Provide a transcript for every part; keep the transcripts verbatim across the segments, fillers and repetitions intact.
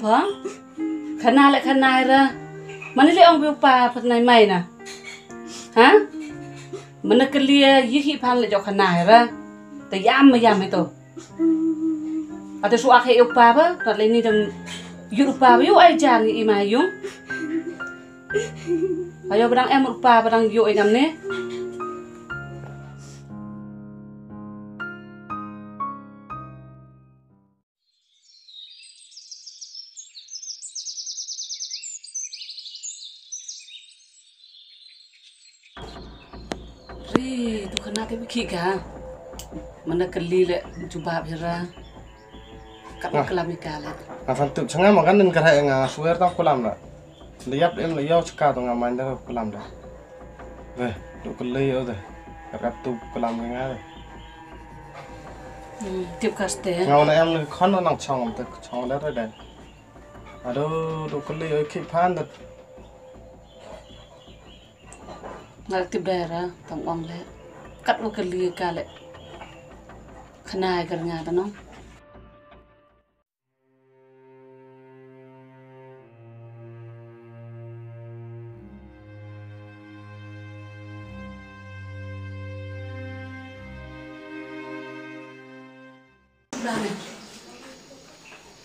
Ha? Khana le khana ira. Mane le ong bi u pa pynai mai na. Ha? Mane kylli ïa hi phan le jok khana ira. Te ïam ma ïam ito. Ate su ak he u pa ba, tat le ni dang yu u pa ba yu ai jan i ma yung. Ayo ba dang em u pa ba dang yu i ngam ne. Ri, tu khana te bikhi ka. Mana kali le jubab hira. Kat ma kalam ika le. Nga fan tup changa ma kan den kara nga suwer ta kulam na. Liap em le yo chaka to nga main da kulam da. Ve, tu kali yo de. Kat tu kulam nga de. Hmm, tip kaste. Nga wana em le khon nang chong te chong le re de. Ado, tu kali yo ki phan de. Ngal tip dai ra tang ong le. Kat wa kali ka le. Khnai kar nga ta nong.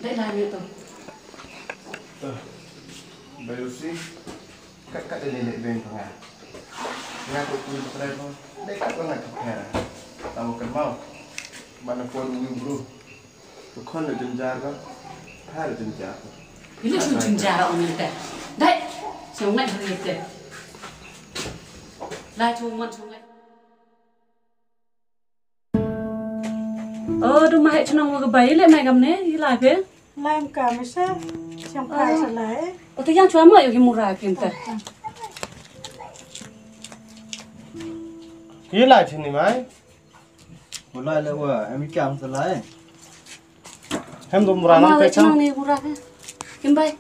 Dai la ni to. Bai Lucy, kat kat ini lek beng tengah. Nga tu pun berai pun. Dai kat pun nak kepera. Tamu kenmau. Mana pun ni bro. Tu kon le jenjar ka. Har jenjar ka. Ini tu jenjar orang ni teh. Dai, sungai hari teh. Lai tu man sungai. Oh, du ma he chnong wa ga bai le mai gam ne, i lai phe? Lai em kam se, siang phai sa lai. Oh, te yang chwa ma yo hi mura phin te. I lai chini mai. Wa lai le wa, em i kam sa lai. Hem dum mura nang pe chang. Nang ni mura he. Kim bai.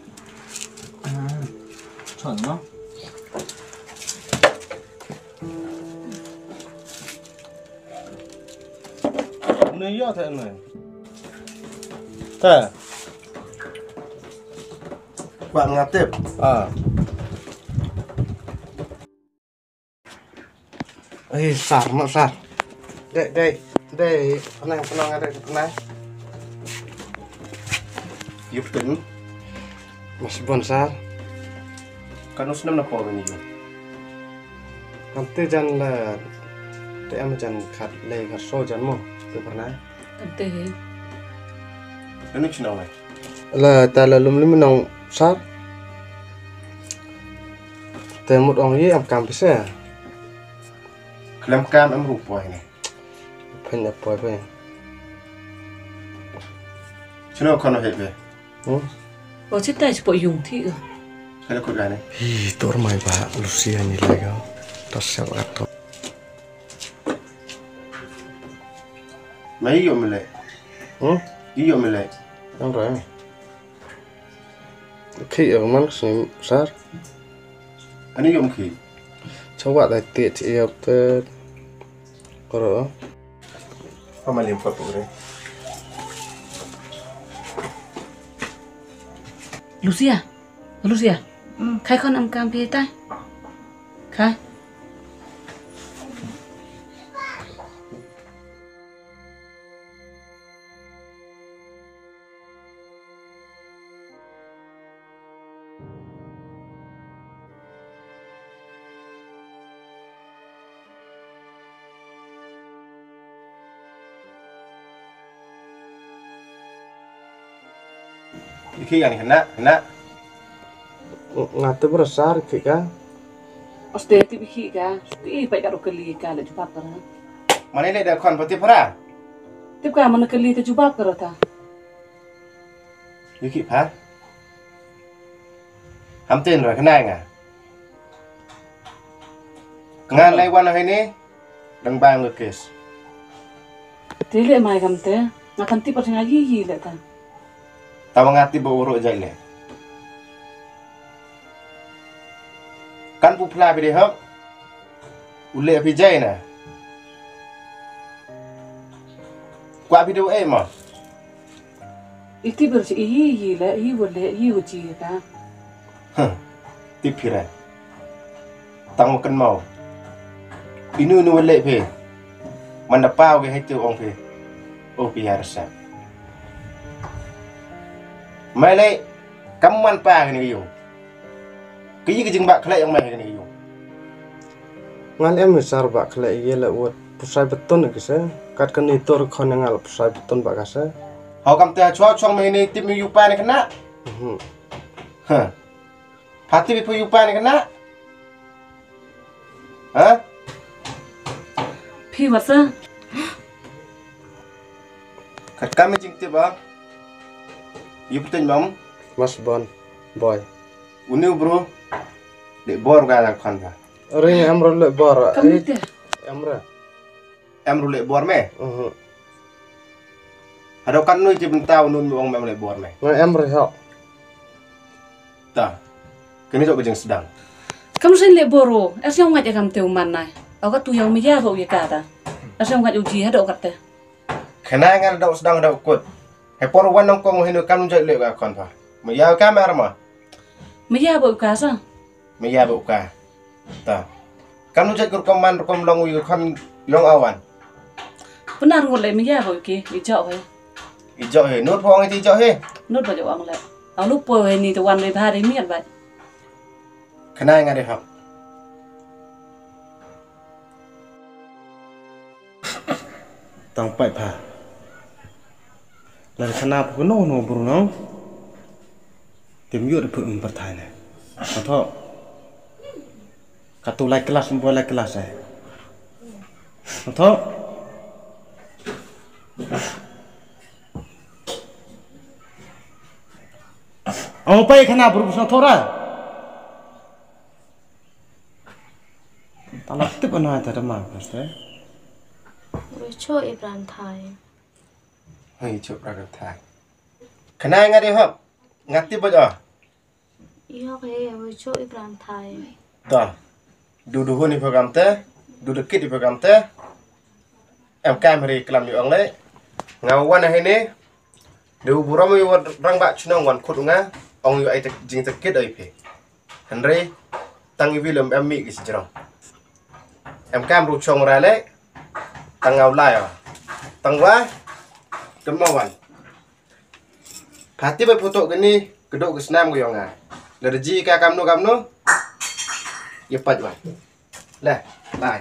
Chon no. Ni yo te ni. Te. Kwah ngatip. Ah. Ai, sar, ma sar. Dei, dei, dei, penang, penang, dei, penang. Yu pyn. Mas bon sar. Kan us nam na por ni yu. Kan te jan la, te am jan khat le khat so jan mo, te pernah. Kan te he. Kan ni chnong lai. La ta la lum lum nong sar. Te mut ong ye am kam pisa. Khlem kam em ruh poi ne. Phin ap poi poi. Chino kono he be. Hmm? O chita chi po yung thi. Kala ko gane. Hi tor mai ba Lucia ni lai ga. Ta se ba to. Mai yo mele. Hmm? Yo mele. Ang ra. Khi ở măng sum sar. Ani yom khi. Chawa dai ti chi yop te. Koro. Pama lim pa pure. Lucia. Lucia. Khai khon am kam phi ta. Khai. Iki yang kena, kena. Nga te berasar ki ka. Oste ti biki ka. Ti pai ka ro kali ka le jubab ka ra. Mane le da kon pati para. Tip ka mane kali te jubab ka ra ta. Iki pa. Ham tin ra kena nga. Nga lai wan ha ini. Dang bang ka kes. Te le mai kam te. Nga kan tip ar nga yi yi le ta. Tawa nga tip ba uro jai le. Kan pu phla bi de hok. U le bi jai na. Kwa bi de e ma. Iti ber si iyi iyi le iyi wale iyi waji ka. Huh. Tip phi re. Tang wa kynmaw. Inu inu wale phi. Man da paw ke hai tu ong phi. Oh phi ya resep. Mai le kam man pa kani yung. Ki yi ki jingbak khlek ïong me ha kane ka ïung. Ngan em ni sar bak khlek ïa la wot pusai beton ki se. Kat kane tor khon ngal pusai beton bak ka se. Hau kam te chwa chong me ni tip mi yu pa ni kena. Mhm. Ha. Pha tip pu yu pa ni kena. Ha? Phi wat sa. Kat kam jing tip ba. Yu puteng bam. Mas bon. Boy. Uni u bru. Dek bor ga la khon ba. Ring em ro le bor. Kam ni te. Em ro. Em ro le bor me. Mhm. Hado kan nui ti benta u nun mi ong me em le bor me. Nga em ro ho. Ta. Kini jok bejeng sedang. Kam sen le bor o. Er sen ngat ya kam te u man nai. Au ka tu yang me ya ba u ya ka ta. Er sen ngat u ji hado ka te. Kena ngan dok sedang dok kut. He por wan nong kong hinu kam jai le ka kon pa. Maya ka mar ma. Maya bo ka sa. Maya bo ka. Ta. Kam jai kur kom man kom long wi kon long awan. Benar ngut le maya bo ki i jok he. I jok he. Nur phong i jok he. Nur ba jok ang le. Au lu po he ni te wan le ba de miat ba. Kena ngan de hok. Tang pai pha. Lada khana pha no no bru no. Tim yu de phu um pyrthai ne. Atho. Katu lai kelas, mbo lai kelas ai. Atho. Ong pai khana bru sa thora. Tala tip ana ta ma paste. Wei cho i pran thai. Hei cho pran thai. Khana nga de hop. Nga tip ba jo. Yo ke wei cho i pran thai. Ta. Du du hun i program te. Du du kit i program te. Em kam ri klam i ong le. Nga wan ha ne. De u burom ïa u rangbah chnong wan khut u nga, ong ïa u ai jingtakit ai phi. Hynrei tang ïa u lem em mih ki sijrong. Em kam ru chong ra le, tang nga u lai. Tang wa, kynmaw wan. Pha tip ba photo kani, kdok ki snam ki ong nga. Lada ji ka kamno kamno, ïa pat wan. Le, lai.